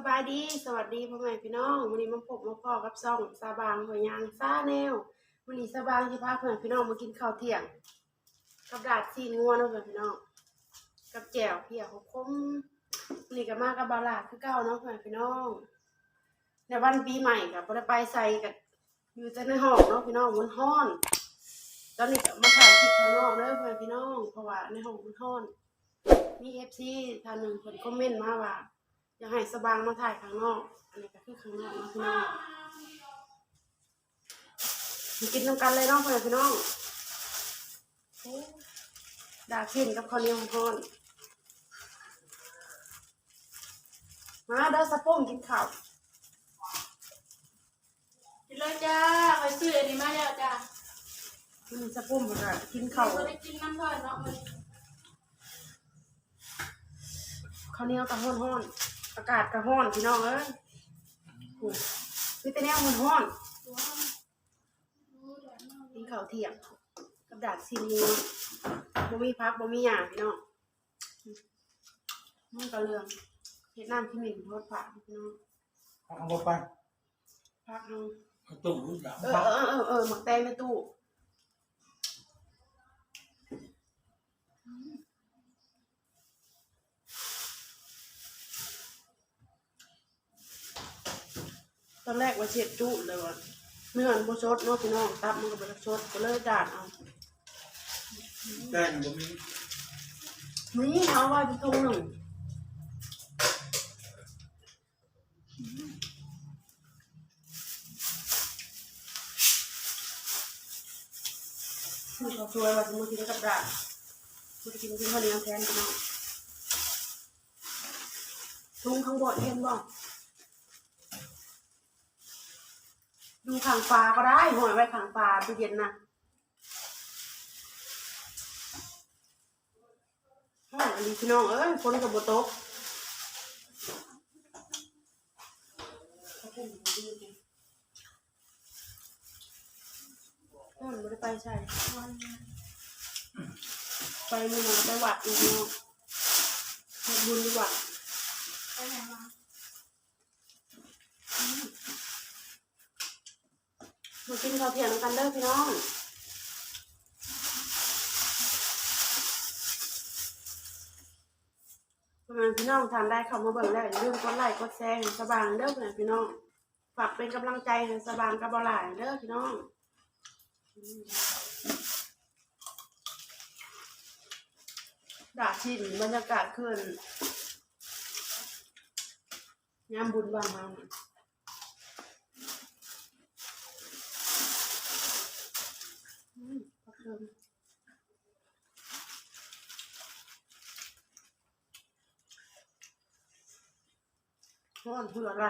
ບາຍດີ ສະຫວັດດີພໍ່ແມ່ພີ່ນ້ອງ ມື້ນີ້ມາພົບມາພໍ້ກັບຊ່ອງສາບາງຫົວຍາງຊາແນວ. ມື້ນີ້ສາບາງຊິພາພໍ່ແມ່ພີ່ນ້ອງມາກິນເຂົ້າທ່ຽງກັບດາດຊີ້ນງົວເນາະພໍ່ແມ່ພີ່ນ້ອງ ກັບແຈ່ວເພຍຂົມໆ. ມື້ນີ້ກໍມາກັບບ່າວຫຼ້າຄືເກົ່າເນາະພໍ່ແມ່ພີ່ນ້ອງ. ໃນວັນປີໃໝ່ກໍບໍ່ໄດ້ໄປໃສ ກໍ ຢູ່ແຕ່ໃນຫ້ອງເນາະພີ່ນ້ອງ ມັນຮ້ອນ. ຕອນນີ້ກໍມາຖ່າຍຄລິບຂ້າງນອກເດີພໍ່ແມ່ພີ່ນ້ອງ ເພາະວ່າໃນຫ້ອງມັນຮ້ອນ. ມີເອັຟຊີທ່ານໜຶ່ງເພິ່ນຄອມເມັນມາວ່າ ຢາກໃຫ້ສະບາງມາຖ່າຍຂ້າງນອກ ອັນນີ້ກໍຄືຂ້າງນອກເນາະພີ່ນ້ອງ. ມາກິນນຳກັນເລີຍເນາະພໍ່ແມ່ພີ່ນ້ອງ. ໂອ້ ດາດຊີ້ນກັບເຂົ້າໜຽວຮ້ອນ. ມາເດີສະປຸ້ມກິນເຂົ້າ. ກິນເລີຍຈ້າ ຂ້ອຍຊື້ອັນນີ້ມາແລ້ວຈ້າ. ອືມ ສະປຸ້ມເພິ່ນກໍກິນເຂົ້າ ບໍ່ໄດ້ກິນນຳເພິ່ນເນາະມື້ນີ້. ເຂົ້າໜຽວກໍຮ້ອນໆ ອາກາດກໍຮ້ອນພີ່ນ້ອງເອີຍ. ໂອ້ ມີແຕ່ແນວຮ້ອນໆ ກິນເຂົ້າທ່ຽງກັບດາດຊີ້ນງົວ ບໍ່ມີຜັກບໍ່ມີຫຍັງພີ່ນ້ອງ. ມັນກໍເລື່ອງເຮັດນ້ຳຂະມິ້ນໂພດພະພີ່ນ້ອງ. ເອົາບໍ່ໄປ ຜັກເຮົາ ເອົາຕູ້ ເອີ ເອີ ເອີ ໝາກແຕງໃນຕູ້. ຕອນແລກວ່າຊິເຮັດຈຸ ແຕ່ວ່າເນື້ອມັນບໍ່ສົດເນາະພີ່ນ້ອງ ຕັບມັນກໍບໍ່ໄດ້ສົດ ກໍເລີຍຈານເອົາ. ແຕ່ງບໍ່ມີ ມີ ເອົາໄວ້ເປັນຖົງໜຶ່ງ. ເຂົ້າສວຍວ່າຊິມາກິນກັບດາດ ບໍ່ໄດ້ກິນ ກິນເຂົ້າໜຽວແທນພີ່ນ້ອງ. ທຸງຂ້າງບົນເຫັນບໍ່? ຢູ່ຂ້າງຝາກໍໄດ້ ຫ້ອຍໄວ້ຂ້າງຝາຕູ້ເຢັນນະ. ຮ້ອນອີ່ຫຼີພີ່ນ້ອງເອີຍ ຝົນກໍບໍ່ຕົກ. ຮ້ອນ ບໍ່ໄດ້ໄປໃສ ໄປມື້ນັ້ນໄປວັດອີກເນາະ ເຮັດບຸນຢູ່ວັດ. ໄປໃສມາ? ມາກິນເຂົ້າທ່ຽງນຳກັນເດີພີ່ນ້ອງ. ພໍ່ແມ່ພີ່ນ້ອງທ່ານໃດເຂົ້າມາເບິ່ງແລ້ວ ຢ່າລືມກົດໄລ້ກົດແຊໃຫ້ສະບາງເດີພໍ່ແມ່ພີ່ນ້ອງ. ຝາກເປັນກຳລັງໃຈໃຫ້ສະບາງກັບບໍ່ຫຼາຍເດີພີ່ນ້ອງ. ດາດຊີ້ນ ບັນຍາກາດຄືຍາມບຸນບ້ານເຮົາ. ອືມ ຮ້ອນເຫື່ອໄຫຼ.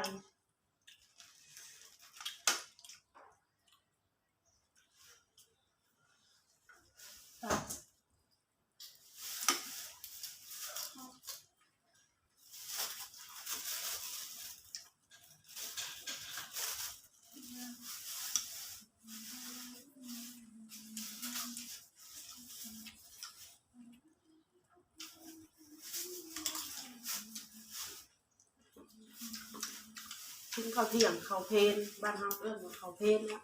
ກິນເຂົ້າທ່ຽງ ເຂົ້າເພນ ບ້ານເຮົາເອີ້ນວ່າເຂົ້າເພນນະ.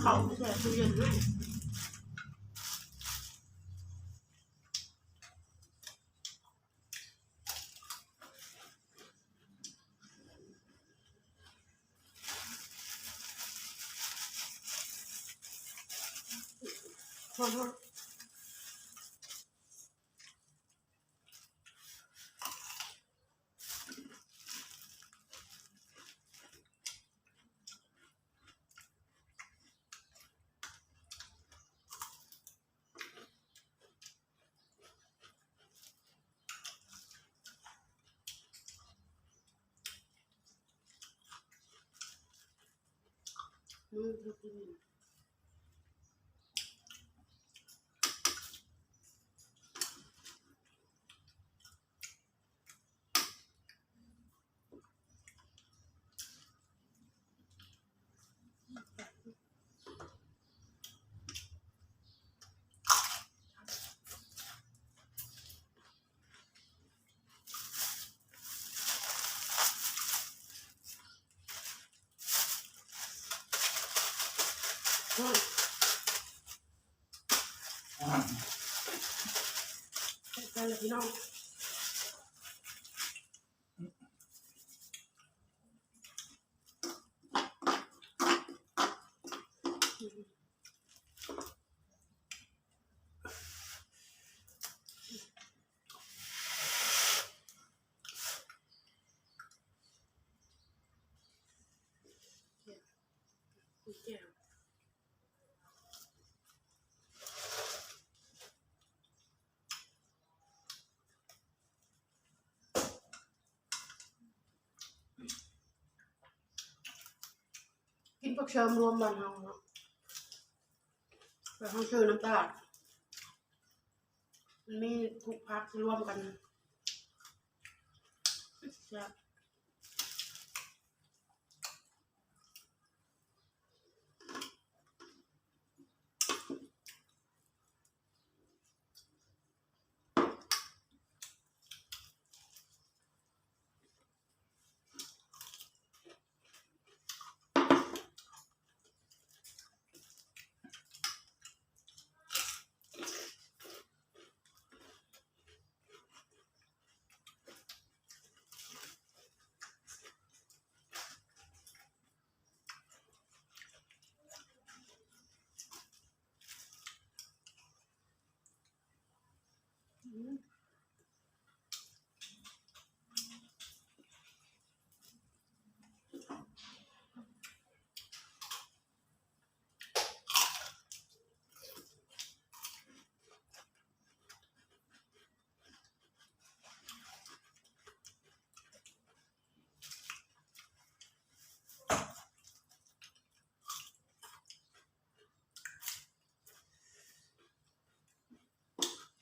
ເຂົ້າແຊ່ຕູ້ເຢັນເລີຍ. ອືມ. ອືມ ແຊບກັນລະພີ່ນ້ອງ. ກິນຜັກເສີມລວມບ້ານເຮົາເນາະ ແບບເຮົາຊື້ນ້ຳຕາດ ມັນມີທຸກຜັກລວມກັນ ແຊບ.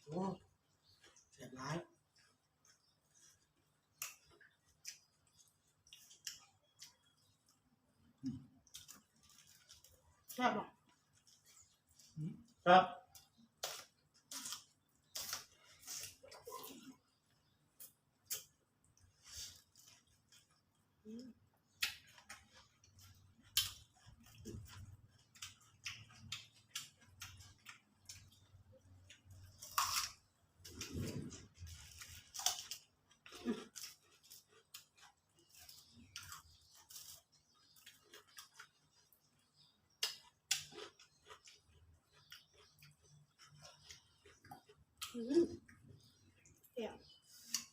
ໂອ້ ແຊບຫຼາຍ. ແຊບບໍ່? ອືມ ແຊບ. ອືມ ແຈ່ວ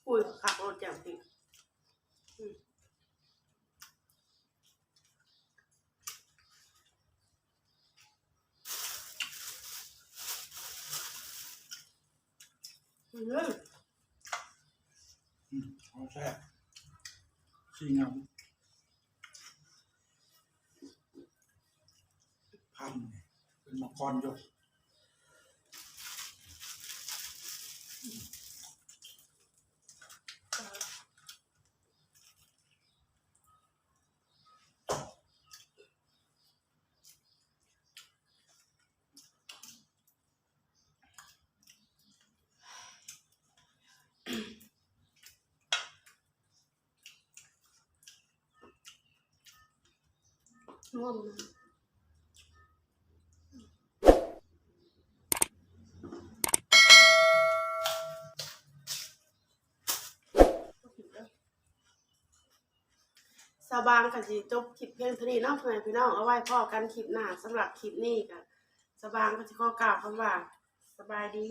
ໂອ້ຍ ຄັກໂລດແຈ່ວນີ້ ອືມ. ເອີ ອືມ ຂອງແຊບ ຊີ້ງາມ ພັນ ເປັນມັງກອນຢູ່. ສາວບາງກໍຊິຈົບຄລິບພຽງເທົ່ານີ້ເນາະ ພໍ່ແມ່ພີ່ນ້ອງ ເອົາໄວ້ພໍ້ກັນຄລິບໜ້າ. ສຳລັບຄລິບນີ້ກໍ ສາວບາງກໍຊິຂໍກ່າວຄຳວ່າ ສະບາຍດີ.